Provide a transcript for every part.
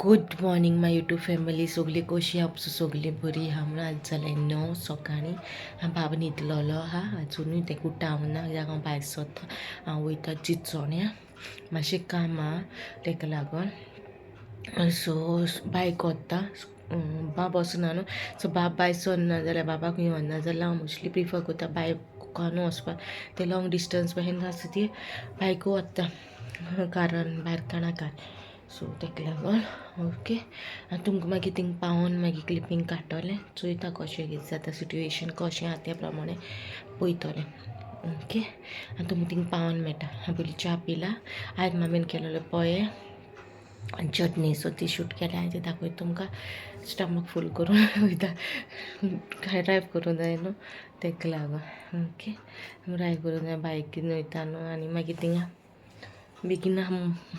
Good morning my YouTube family. सगळी कशी आसा? सगळी बरी आहा म्हणून. आज जालें 9 सकाळीं. हांव बाबा न्हिदलेलो आहा, अजुनूय तेका उठावना कित्याक हांव भायर सरता. हांव वयता चिंचोण्या, मातशें काम आहा तेका लागून. सो बायक वता, बाब वचना न्हू. सो बाब भायर सरना जाल्यार, बाबाक येवना जाल्यार हांव मोस्टली प्रिफर करता बायकानू वचपाक. ते लॉंग डिस्टन्स भशेन आसा ती बायकू वता कारान भायर काणाकार. सो तेका लागून ओके. आनी तुमकां मागीर थिंग पावोन मागीर क्लिपींग काडटलें. चोयता कशें कितें जाता, सिट्युएशन कशें आहा त्या प्रमाणे पळयतलें. ओके, आनी तुमकां थिंग पावोन मेळटा. हांव पयलीं च्या पिला. आयज मामीन केलेले पोये आनी चटणी, सो ती शूट केल्या हांवें, ती दाखयता तुमकां. स्टमक फूल करून वयता, ड्रायव करूं जाय न्हू तेका लागून. ओके, ड्रायव करूं जाय बायकीन वयता न्हू. आनी मागीर थिंगा बेगीन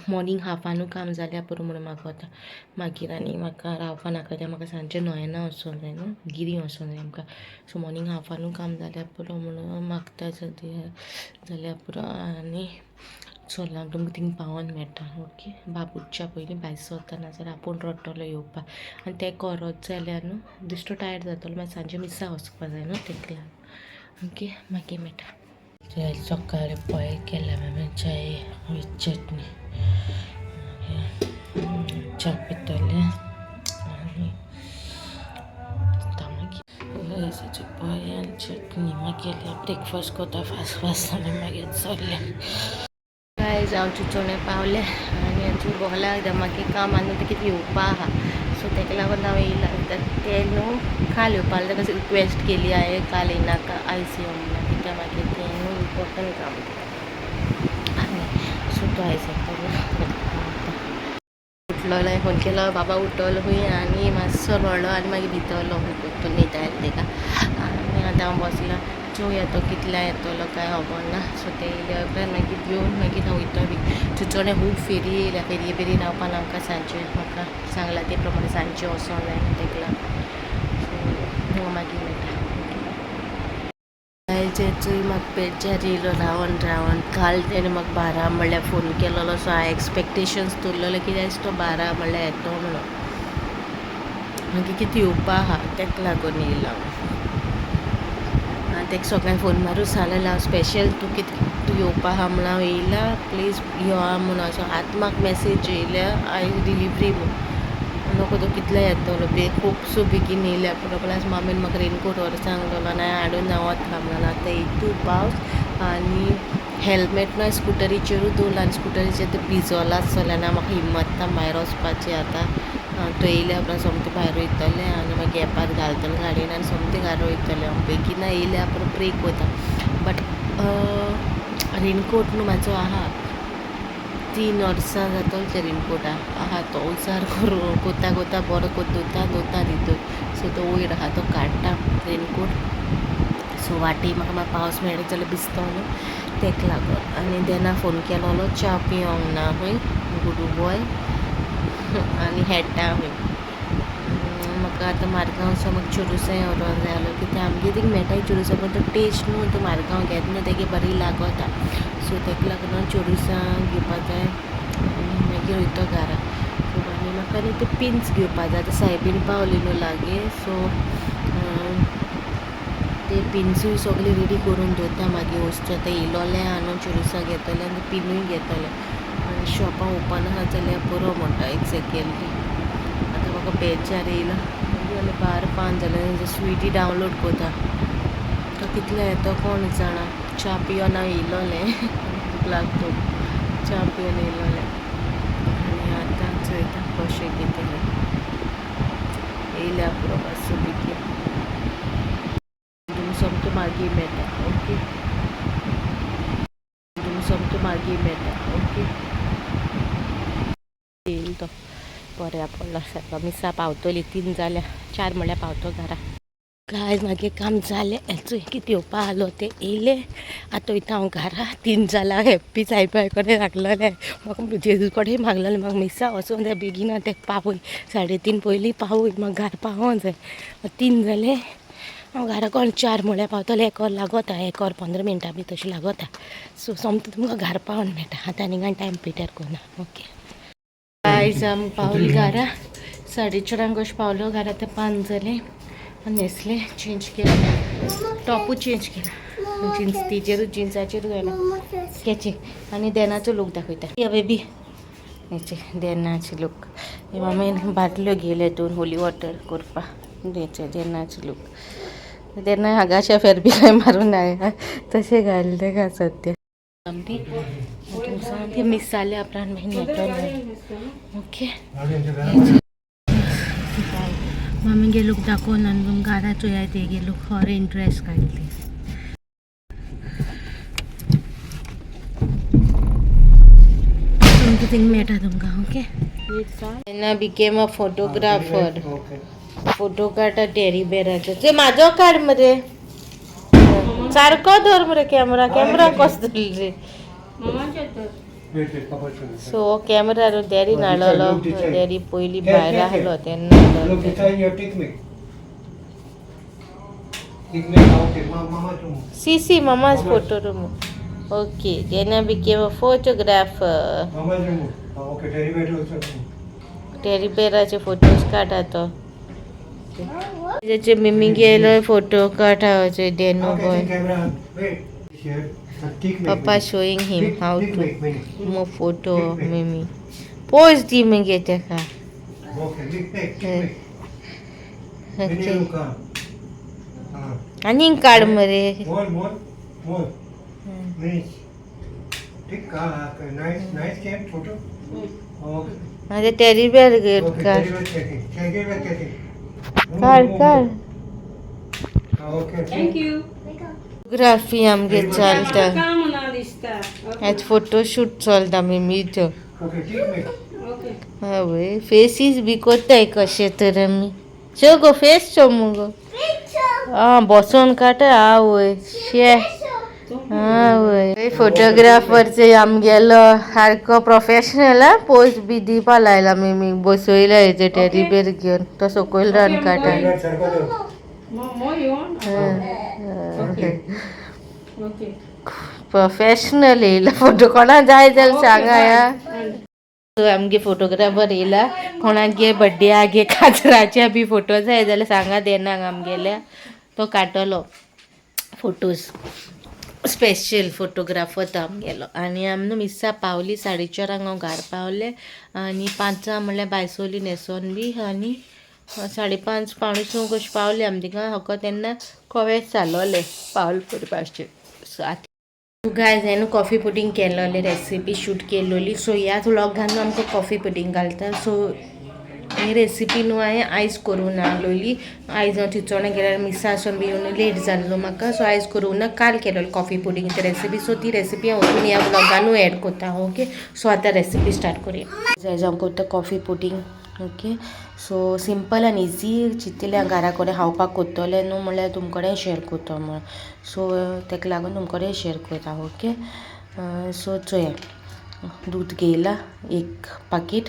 मॉर्निंग हाफानू काम जाल्यार पुरो म्हणून म्हाका वता. मागीर आनी म्हाका रावपा नाका कित्याक म्हाका सांजचें णयना वचोंक जाय न्हू, गिरी वचोंक जाय आमकां. सो मॉर्निंग हाफानू काम जाल्यार पुरो म्हणून मागता जाल्यार पुरो. आनी चल, हांव तुमकां थिंग पावोन मेळटा. ओके, बाब उठच्या पयलीं भायर सरता, नाजाल्यार आपूण रडटलो येवपाक आनी तें करत जाल्यार न्हू बेश्टो टायर्ड जातलो. मागीर सांजे मिसा वचपा जाय न्हू, तेका लागून. ओके, मागीर मेळटा. सकाळी पोहे केला मामी, च्याय वीथ चटणी. च्या पितले आनी मागीर पोहे आनी चटणी. मागीर ब्रेकफास्ट करता फास्ट फास्ट आनी मागीर चल्ले. गायज, हांव चिंचोणे पावलें आनी आजून बोगला कित्याक मागीर काम आनी कितें येवपा आहा. सो तेका लागून हांव येयला कित्याक तें न्हू काल येवपा ताका रिक्वेस्ट केली हांवें, काल येयनाका, आयज यो म्हणून, कित्याक मागीर तें न्हू इम्पोर्टंट काम आनी सो तो आयज येतलो. उठलेलो, फोन केलो, बाबा उठलो खंय आनी मातसो रडलो आनी मागीर भितरलो खंय परतून न्हिदायलें तेका. आनी आतां हांव बसलां, चोवया तो कितल्या येतलो काय खबर ना. सो ते येयल्या उपरांत मागीर घेवन मागीर हांव वयता बी. चिंचोणे खूब फेरी येयल्या, फेरये बेरी रावपा नाका. सांजचें म्हाका सांगलां ते प्रमाणे सांजचें वचोंक जाय तेका लागून. सो मागीर मेळटा. चोय, म्हाका पेड्ड्यार येयलो रावन रावन. काल तेणें म्हाका 12 म्हणल्यार फोन केलेलो. सो हांवें एक्सपेक्टेशन्स दवरलेले की आयज तो 12 म्हणल्यार येतो म्हणून. मागीर कितें येवपा आहा तेका लागून येयला हांव. तेका सगळ्यांक फोन मारून सांगलेलें हांव स्पेशल, तूं कितें तूं येवपा आहा म्हणून हांव येयला, प्लीज यो आं म्हणून. सो आतां म्हाका मॅसेज येयल्या आयज डिलिवरी म्हूण. नको, तो कितले येतलो बे? खूब सो बेगीन येयल्या पुरो. प्लस मामीन म्हाका रेनकोट व्हर सांगलेलो आनी हांवें हाडून ना वता म्हणून. आतां येतू पावस आनी हेल्मेट ना स्कुटरीचेरूच दवरला आनी स्कुटरीचेर तें भिजोलां आसतलें आनी म्हाका हिम्मत ना भायर वचपाची. आतां तो येयल्या उपरांत सोमतें भायर वयतलें आनी मागीर एपार घालतलें गाडयेन आनी सोमतें घरा वयतलें हांव. बेगीन येयल्या पुरो, प्रे कोता. बट रेनकोट न्हू म्हाजो आहा, 3 वर्सां जातोल ते रेनकोटाक आहा. तो उजार करून कोता कोता बरो कोत दवरता दवरता तितून. सो तो वयर आहा, तो काडटा रेनकोट. सो वाटेर म्हाका मागीर पावस मेळ्ळो जाल्यार भिजतो न्हू, तेका लागून. आनी देना फोन केलोलो, च्या पियोंक ना खंय, गुडू बॉय, आनी हेडटा खंय. म्हाका आतां मारगांव सो म्हाका चुरुसांय व्हरोंक जाय आहलो. कित्याक आमगे थिंग मेळटाय चुरुसां, पूण तो टेस्ट न्हू तो मारगांव घेत न्हू तेगे बरी लागोता. सो तेका लागून हांव चुरुसां घेवपा जाय आनी मागीर वयतो घरा. सो आनी म्हाका न्ही ते पिन्स घेवपा जाय. आतां सायबीण पावली न्हू लागीं, सो ते पिन्सूय सगळे रेडी करून दवरता. मागीर वचचो आतां येयलोलें आहा न्हू, चुरुसां घेतलें आनी पिनूय घेतलें आनी शॉपां ओपन आहा जाल्यार पुरो म्हणटा एक सेकेंडली. आतां म्हाका बेजार येयला. जालें 12:05 जालें. स्विगी डावनलोड कोता, तो कितले येतो कोण जाणा. च्या पियोन हांव येयलोलें, लागतो च्या पिवन येयलोलें आनी आतां चोयता कशें कितें. येयल्या पुरो मातसो बेगीन. तुमी सोमतो मागीर मेळटा. ओके, तुमी सोमतो मागीर मेळटा. ओके, येयल तो बऱ्या पडलो सारको. मिसा पावतली, 3 जाल्या, 4 म्हणल्यार पावतो घरा. गायज, मागीर काम जालें. चोय कितें येवपा आहलो तें येयलें. आतां वयता हांव घरा. 3 जालां. हॅप्पी सायबा कडेन लागलोलें म्हाका, जेजू कडेन मागलेलें म्हाका मिसा वचूंक जाय बेगीन, तेका पावय, 3:30 पयलीं पावय, म्हाका घरा पावोंक जाय. 3 जालें, हांव घरा कोण 4 म्हळ्यार पावतलें. एक वर लागोता, एक वर 15 मिनटां बी तशें लागोता. सो सोमतो तुमकां घरा पावोन मेळटा. आतां आनी कांय टायम पिड्ड्यार करना. ओके. गायज आमी पावली घरा 4:30 कशें पावलो घरा. आतां 5 जाले. न्हेसले, चेंज केला, टॉपूय चेंज केला, जिन्स तिचेरूच जिन्साचेरूच घाला स्केचिंग. आनी देनाचो लूक दाखयता या बेबी. हेचे देनाचे लूक. मामीन बाटल्यो घेयले दोन होली वॉटर करपा. हेचे देनाचे लूक. तेन्ना हांगाशा फेर बी काय मारून आया तशें घालले तेका सद्या. सामकी सामकी मिस जाल्या उपरांत मागीर. ओके, मामीगे लूक दाखोवन आनी तुमकां आतां चोया तेगे लूक. ऑरेंज ड्रेस घातली. तुमकां थिंग मेळटा तुमकां. ओके, तेन्ना बिकेम अ फोटोग्राफर. फोटो काडटा टेडी बेराचो. ते म्हाजो काड मरे, सारको धर मरे कॅमरा. कॅमरा कसो धरले? सो कॅमेरा डॅडीन हाडलेलो. डॅडी पयलीं भायर आहलो तेन्ना. Look inside your tick me. Tick me, okay, mama to. See, see, mama's photo remove. Okay, Jenna became a photographer. Mama's remove. Okay, teddy bear also remove. Teddy बेराचे photos काडटा तो. तेचे मिमी गेलो फोटो काडटा डेनो Okay, boy. take camera. Wait. Here, tick me. Papa showing him Tick- how tick to me, mini. move photo of Mimi. Pose दी मगे तेका. Okay, tick me, tick me. Mini okay. look, ah. Ah. आनीक काड मरे. More, more, more. Nice. Tick, ah, okay. Nice, nice cam photo. Okay. आतां teddy bear Okay, काड. teddy bear checking. Teddy bear checking. Move, काड move, काड. Move. Ah, okay. Thank you. Photography आमगे चलता. काम ना दिसता. आज फोटोशूट चलता मिमीचो. Okay, tick me. Okay. आवय, फेसीस बी कोत्ताय कशें तर आमी. शो गो फेस शो मुगो. आं, बसोन काडटा. आवय शे, आवय, फोटोग्राफरचे आमगेलो सारको प्रोफेशनल. आं, पोज बी दिवपा लायला मिमीक. बसयला हेजे टेडी बेर घेवन तो सकयल रावन काडटा. Teddy bear circle दो. More, more you want? Okay. Okay. Professional येयला. फोटो कोणा जाय जाल्यार सांगा. ह्या आमगे फोटोग्राफर येयला. कोणाक गे बड्डे गे काजराचे बी फोटो जाय जाल्यार सांगा देनाक आमगेल्या. तो काडटलो फोटोज. स्पेशल फोटोग्राफर तो आमगेलो. आनी आमी न्हू मिस्सा पावली. 4:30 हांव घार पावले आनी 5 म्हणल्यार भायर न्हेसोन बी आनी 5:30 5:45 कशें पावले आमी थिंगा. फकत तेन्ना कोवेस जालोलें पावल करपाचें. सो आतां गायज, हांवें कॉफी पुडींग केलोले रेसिपी शूट केलोली. सो ह्याच व्लॉगान आमकां कॉफी पुडींग घालता. सो ही रेसिपी न्हू हांवें आयज करूं ना आहलोली. आयज हांव चिंचोण्या गेल्यार मिसा आसून बी येवन लेट जाल्लो म्हाका. सो आयज करूं ना, काल केलोली कॉफी पुडींगची रेसिपी. सो ती रेसिपी हांव वचून ह्या व्लॉगानूय एड करता. ओके, सो आतां रेसिपी स्टार्ट करुया. आयज हांव करता coffee pudding. Okay, so simple आनी इजी. चिंतलें हांव घरा कडेन खावपाक करतलें न्हू म्हणल्यार तुमचे कडेन शेअर करता म्हूण. सो ताका लागून तुमचे कडेन शेअर करता. ओके, सो चोया. दूद घेयला एक पाकीट,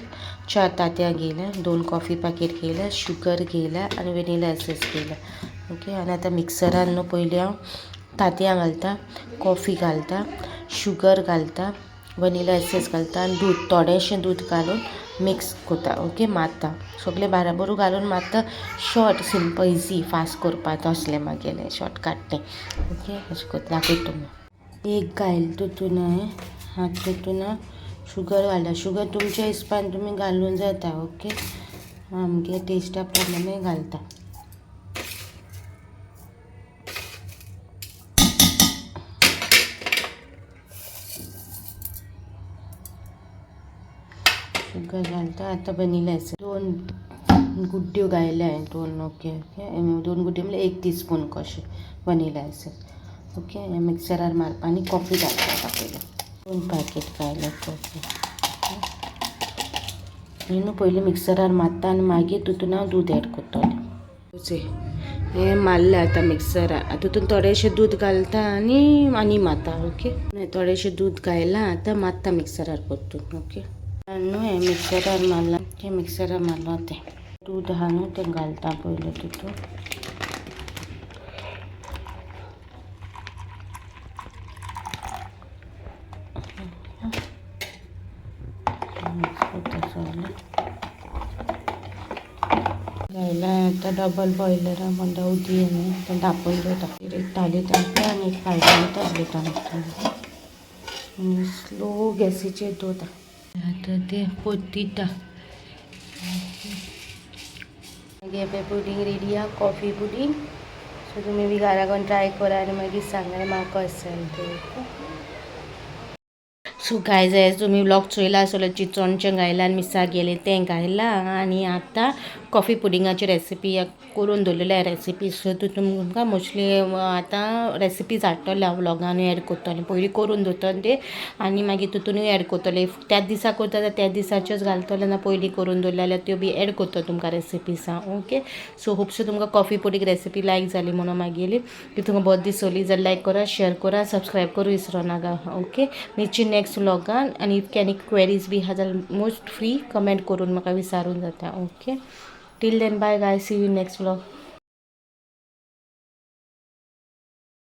4 तांतयां घेयल्या, 2 कॉफी पाकीट घेयल्या, शुगर घेयल्या आनी वेनिला एसन्स घेयल्या. ओके, आनी आतां मिक्सरान न्हू पयलीं हांव तांतयां घालता, कॉफी घालता, शुगर घालता, वनिला एसन्स घालता आनी दूद, थोडेंशें दूद घालून मिक्स करता. ओके, मारता सगळें बाराबरू घालून मारता. शॉर्ट, सिंपल, इजी, फास्ट करपा तसलें मागेलें शॉर्टकट तें. ओके, अशें करता, दाखयता तुमकां. एक घायल तितून हांवें आतां तितून शुगर घालता. शुगर तुमच्या हिसपान तुमी घालून जाता. ओके, आमगे टेस्टा प्रमाणे घालता. शुगर घालता. आतां वनिला एसन्स 2 गुड्ड्यो घायल्या हांवें, 2. ओके ओके, 2 गुड्ड्यो म्हणल्यार 1 टिस्पून कशें वनिला एसन्स. ओके, हें मिक्सरार मारपा आनी कॉफी घालता आतां. पयलीं 2 पॅकेट घायल्या कॉफी. हें न्हू पयलीं मिक्सरार मारता आनी मागीर तितून हांव दूद एड करतलें. हें मारलें आतां मिक्सरार. आतां तितून थोडेंशें दूद घालता आनी आनी मारता. ओके, थोडेंशें दूद घायलां, आतां मारता मिक्सरार परतून. ओके, न्हू हें मिक्सरार मारलां तें, मिक्सरार मारलां तें दूद आहा न्हू तें घालता पयलीं तितून. मिक्स करता सगळें. घायला आतां डबल बॉयलरा पोंदा उदक न्ही तें धांपून दवरता. एक ताली तापल्या आनी एक पायटान तसलें तांबता आनी स्लो गॅसीचेर दवरता. आतां तें परतिता. मागीर पुडींग रेडी आहा, कॉफी पुडींग. सो तुमी बी घरा करून ट्राय करा आनी मागीर सांगा म्हाका कशें जालें तें. ओके, सो गायज, एज तुमी व्लॉग चोयला आसतलो, चिचोणचें घायलां आनी मिसाक गेलें तें घायलां आनी आतां कॉफी पुडिंगाची रेसिपी करून दवरलेली रेसिपी. सो तुमकां मोस्टली आतां रेसिपीज हाडटलें हांव व्लॉगानूय एड करतलें. पयलीं करून दवरतलें तें आनी मागीर तितूनय एड करतलें. If त्याच दिसा करता जाल्यार त्याच दिसाच्योच घालतलें, ना पयलीं करून दवरलें जाल्यार त्यो बी एड करतलें तुमकां रेसिपीज हांव. ओके, सो होपसो तुमकां कॉफी पुडींग रेसिपी लायक जाली म्हणून मागीर. ती तुमकां बरी दिसली जाल्यार लायक करा, शेअर करा, सबस्क्रायब करूं विसरो नाका. ओके, मेळची नेक्स्ट व्लॉगान. आनी if any queries बी आहा जाल्यार मोस्ट फ्री कमेंट करून म्हाका विचारून जाता. Okay, till then, bye guys, see you next vlog.